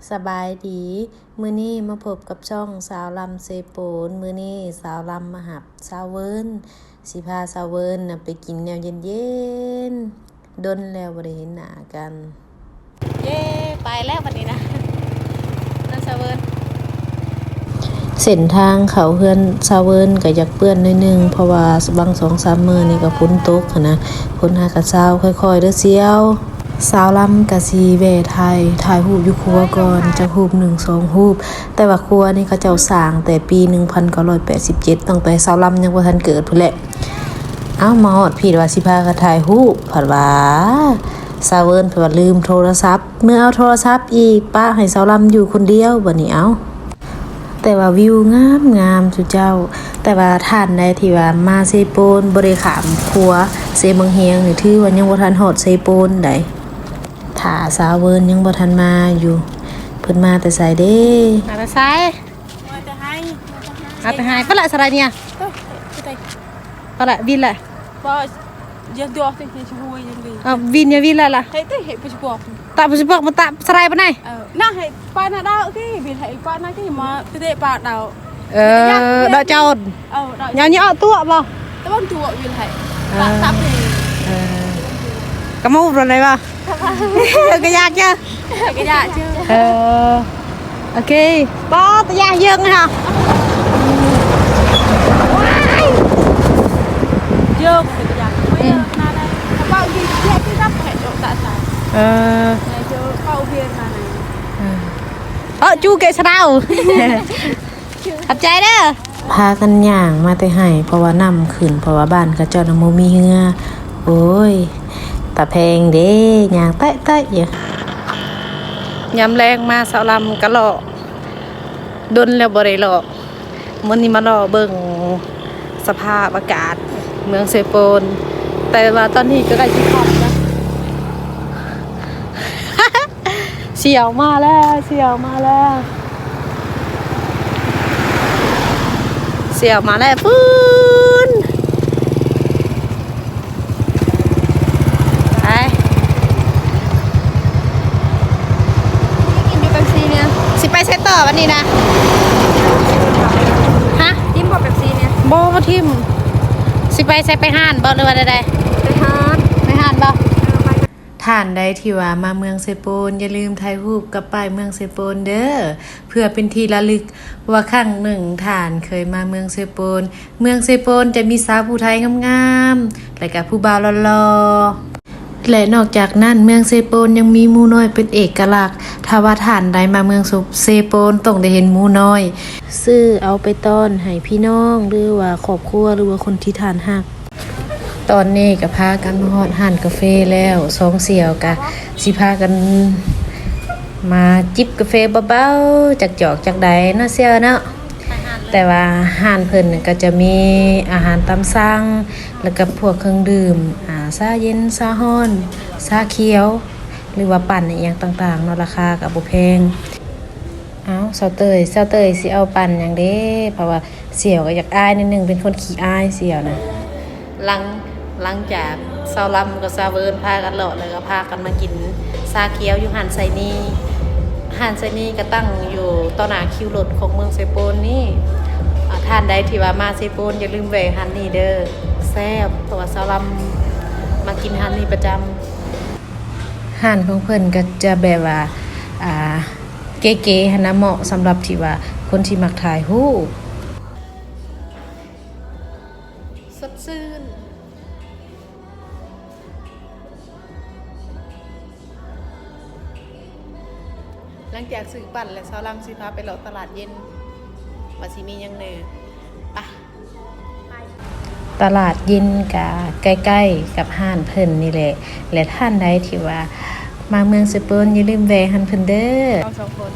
ສະບາຍດີ ມື້ນີ້ມາພົບກັບຊ່ອງສາວລຳເຊໂປນ. ມື້ນີ້ສາວລຳມາຮັບສາວເວີນ ຊິພາສາວເວີນນະໄປກິນແນວເຢັນໆ ດົນແລ້ວບໍ່ໄດ້ເຫັນໜ້າກັນ. ເຢ້ ໄປແລ້ວບັດນີ້ນະ ເຮືອນສາວເວີນ. ເສັ້ນທາງເຂົ້າເຮືອນສາວເວີນກໍຢາກເປື້ອນໜ້ອຍໜຶ່ງ ເພາະວ່າຫວ່າງສອງສາມມື້ນີ້ກໍຝົນຕົກຫັ້ນນະ. ຄົນຫາກະຊາວຄ່ອຍໆເດີສ່ຽວ. ສາວລຳກະຊິແວ່ຖ່າຍ ຖ່າຍຮູບຢູ່ຄົວກ່ອນ ຈັກຮູບໜຶ່ງສອງຮູບ. ແຕ່ວ່າຄົວນີ້ເຂົາເຈົ້າສ້າງແຕ່ປີໜຶ່ງພັນເກົ້າຮ້ອຍແປດສິບເຈັດ ຕັ້ງແຕ່ສາວລຳຍັງບໍ່ທັນເກີດພຸ້ນແຫຼະ. ເອົ້າ ມາຮອດພີ້ວ່າຊິພາກັນຖ່າຍຮູບ ພັດວ່າສາວເວີນເພິ່ນວ່າລືມໂທລະສັບ ເມືອເອົາໂທລະສັບອີກ ປະໃຫ້ສາວລຳຢູ່ຄົນດຽວບັດນີ້. ເອົ້າ ແຕ່ວ່າວິວງາມໆ ຊຸເຈົ້າ. ແຕ່ວ່າທ່ານໃດທີ່ວ່າມາເຊໂປນ ບໍ່ໄດ້ຂ້າມຂົວເຊບັງຮຽງນີ້ ຖືວ່າຍັງບໍ່ທັນຮອດເຊໂປນໃດ. ຖ້າສາວເວີນຍັງບໍ່ທັນມາຢູ່. ເພິ່ນມາແຕ່ໃສເດ້? ມາແຕ່ໃສ? ມາແຕ່ໄຮ່ ມາແຕ່ໄຮ່. ປະລະສະໄລເນຍ ປະລະວິນລະ. ເອົາ ວິນຍາວິນລະລະ ຕາປະຊິບອກມາຕາສະໄລປະໄນ. ເອີ ເອີ ດອກເຈົ້າ ຍາວນີ້ອອກຕົວະບໍ່? ເອີ ກະມູບລົດໄດ້ບໍ່? ກະຢາກເຈີ ກະຢາກເຈີ. ເອີ ໂອເຄ ບໍ່ ຕະຢ່າງເຢິງເຮົາ ເຢິງ ເອີ ເອີ ເອີ ຈູເກສະດາວ ຂອບໃຈເດີ. ພາກັນຍ່າງມາແຕ່ໄຮ່ ເພາະວ່ານ້ຳຂຶ້ນ ເພາະວ່າບ້ານເຂົາເຈົ້ານະບໍ່ມີເຮືອ. ໂອ້ຍ ຕາແພງເດ້ ຍ່າງແຕະໆຢູ່. ຍາມແລງມາສາວລຳກະເລາະ ດົນແລ້ວບໍ່ໄດ້ເລາະ. ມື້ນີ້ມາເລາະເບິ່ງສະພາບອາກາດເມືອງເຊໂປນ ແຕ່ວ່າຕອນນີ້ກໍໃກ້ຊິຄ່ຳແລ້ວ. ສ່ຽວມາແລ້ວ ສ່ຽວມາແລ້ວ ສ່ຽວມາແລ້ວ ປຸ້ນ ໄປ ກິນຢູ່ເປັບຊີເນຍ ຊິໄປໃສຕໍ່ບັດນີ້ນະ? ຮະ? ຖິ້ມບໍ່ເປັບຊີເນຍ? ບໍ່ ບໍ່ຖິ້ມ. ຊິໄປໃສ? ໄປຮ້ານບໍ່ ຫຼືວ່າໃດໆ? ໄປຮ້ານ ໄປຮ້ານບໍ່? ເອີ ໄປ. ທ່ານໃດທີ່ວ່າມາເມືອງເຊໂປນ ຢ່າລືມຖ່າຍຮູບກັບປ້າຍເມືອງເຊໂປນເດີ ເພື່ອເປັນທີ່ລະລຶກວ່າຄັ້ງໜຶ່ງທ່ານເຄີຍມາເມືອງເຊໂປນ. ເມືອງເຊໂປນຈະມີສາວຜູ້ໄທງາມໆ ແລະກະຜູ້ບ່າວຫຼໍ່ໆ ແລະນອກຈາກນັ້ນ ເມືອງເຊໂປນຍັງມີໝູນ້ອຍເປັນເອກະລັກ. ຖ້າວ່າທ່ານໃດມາເມືອງເຊໂປນ ຕ້ອງໄດ້ເຫັນໝູນ້ອຍ. ຊື້ເອົາໄປຕ້ອນໃຫ້ພີ່ນ້ອງ ຫຼືວ່າຄອບຄົວ ຫຼືວ່າຄົນທີ່ທ່ານຮັກ. ຕອນນີ້ກໍພາກັນມາຮອດຮ້ານກາເຟແລ້ວ ສອງສ່ຽວກະຊິພາກັນມາຈິບກາເຟເບົາໆ ຈັກຈອກຈັກໃດເນາະສ່ຽວເນາະ. ແຕ່ວ່າຮ້ານເພິ່ນກໍຈະມີອາຫານຕາມສັ່ງ ແລ້ວກໍພວກເຄື່ອງດື່ມ ອາ ຊາເຢັນ ຊາຮ້ອນ ຊາຂຽວ ຫຼືວ່າປັ່ນອີ່ຫຍັງຕ່າງໆເນາະ ລາຄາກໍບໍ່ແພງ. ເອົ້າ ສາວເຕີຍ ສາວເຕີຍຊິເອົາປັ່ນຫຍັງເດ້? ເພາະວ່າສ່ຽວກໍຢາກອາຍໜ້ອຍໜຶ່ງ ເປັນຄົນຂີ້ອາຍສ່ຽວນະ. ຫຼັງ ຫຼັງຈາກສາວລຳກັບສາວເວີນພາກັນເລາະ ແລ້ວກໍພາກັນມາກິນຊາຂຽວຢູ່ຮ້ານໄຊນີ. ຮ້ານໄຊນີກໍຕັ້ງຢູ່ຕໍ່ໜ້າຄິວລົດຂອງເມືອງເຊໂປນນີ້. ອາ ທ່ານໃດທີ່ວ່າມາເຊໂປນ ຢ່າລືມແວ່ຮ້ານນີ້ເດີ ແຊບ ເພາະວ່າສາວລຳມາກິນຮ້ານນີ້ປະຈຳ. ຮ້ານຂອງເພິ່ນກໍຈະແບບວ່າ ອາ ເກໆຫັ້ນນະ ເໝາະສຳລັບທີ່ວ່າຄົນທີ່ມັກຖ່າຍຮູບ. ສົດຊື່ນ. ຫຼັງຈາກຊື້ປັ່ນແລ້ວ ສາວລຳຊິພາໄປເລາະຕະຫຼາດເຢັນ ວ່າຊິມີຫຍັງແດ່. ໄປ. ຕະຫຼາດເຢັນກະໃກ້ໆກັບຮ້ານເພິ່ນນີ້ແຫຼະ ແລະ ທ່ານໃດທີ່ວ່າມາເມືອງເຊໂປນ ຢ່າລືມແວ່ຮ້ານເພິ່ນເດີ. ເຮົາສອງຄົນ.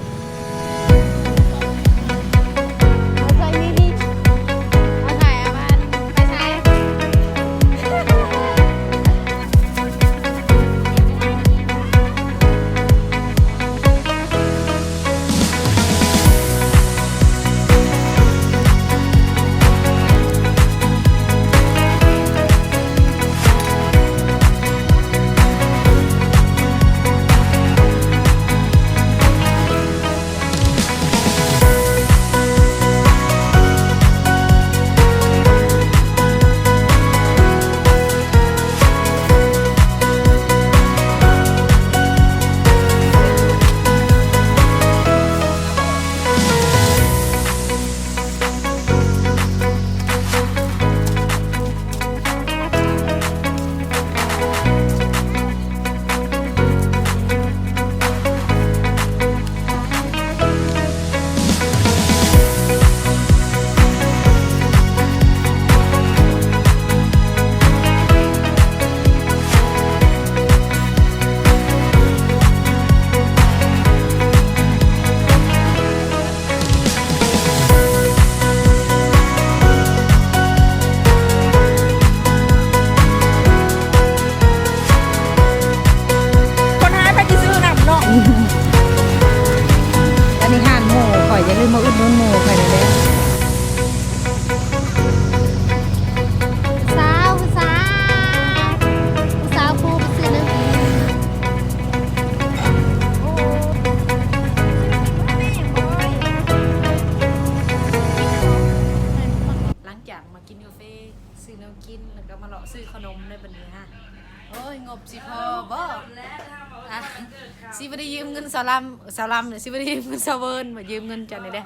ສາວລຳ ສາວລຳນີ້ຊິບໍ່ໄດ້ຢືມເງິນສາວເວີນ ມາຢືມເງິນເຈົ້ານີ້ເດ້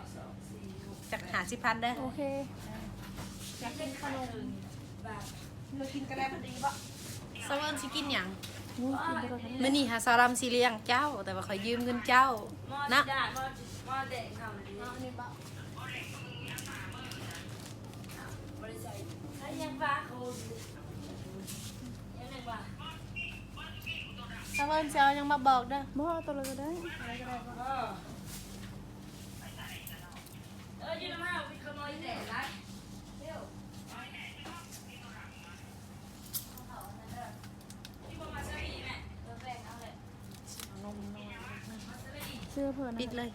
ຈັກຫ້າສິບພັນເດີ. ໂອເຄ ຢາກກິນຂະໜົມ ເລືອກກິນກະແລັບດີບໍ່? ສາວເວີນຊິກິນຫຍັງ? ມື້ນີ້ຫາສາວລຳຊິລ້ຽງເຈົ້າ ແຕ່ວ່າຂ້ອຍຢືມເງິນເຈົ້ານະ. ສາວເວີນຊິເອົາຫຍັງມາບອກເດີ. ບໍ່ ເອົາໂຕລະກະໄດ້. ເຊື່ອເພິ່ນ ປິດເລີຍ.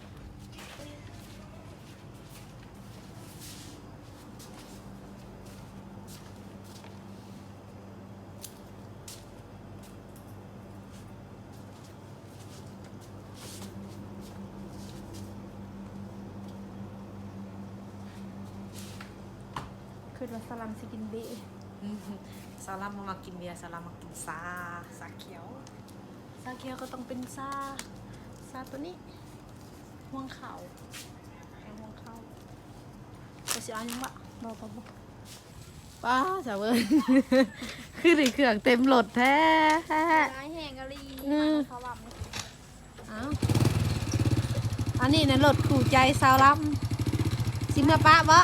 ຄິດວ່າສາວລຳຊິກິນເບຍ. ສາວລຳບໍ່ມັກກິນເບຍ ສາວລຳມັກກິນຊາ ຊາຂຽວ. ຊາຂຽວກໍຕ້ອງເປັນຊາ ຊາໂຕນີ້ ຮວງເຂົ້າ ໃສ່ຮວງເຂົ້າ. ເຈົ້າຊິເອົາຫຍັງບໍ່? ບໍ່ ບໍ່ ບໍ່. ປ້າ ສາວເວີນ ຄືໄດ້ເຄື່ອງເຕັມລົດແທ້. ຫຼາຍແຮງອີ່ຫຼີ. ອືມ ມານະຄອນຫຼວງ. ເອົ້າ ອັນນີ້ນະລົດຄູ່ໃຈສາວລຳ ຊິເມືອປະບໍ່?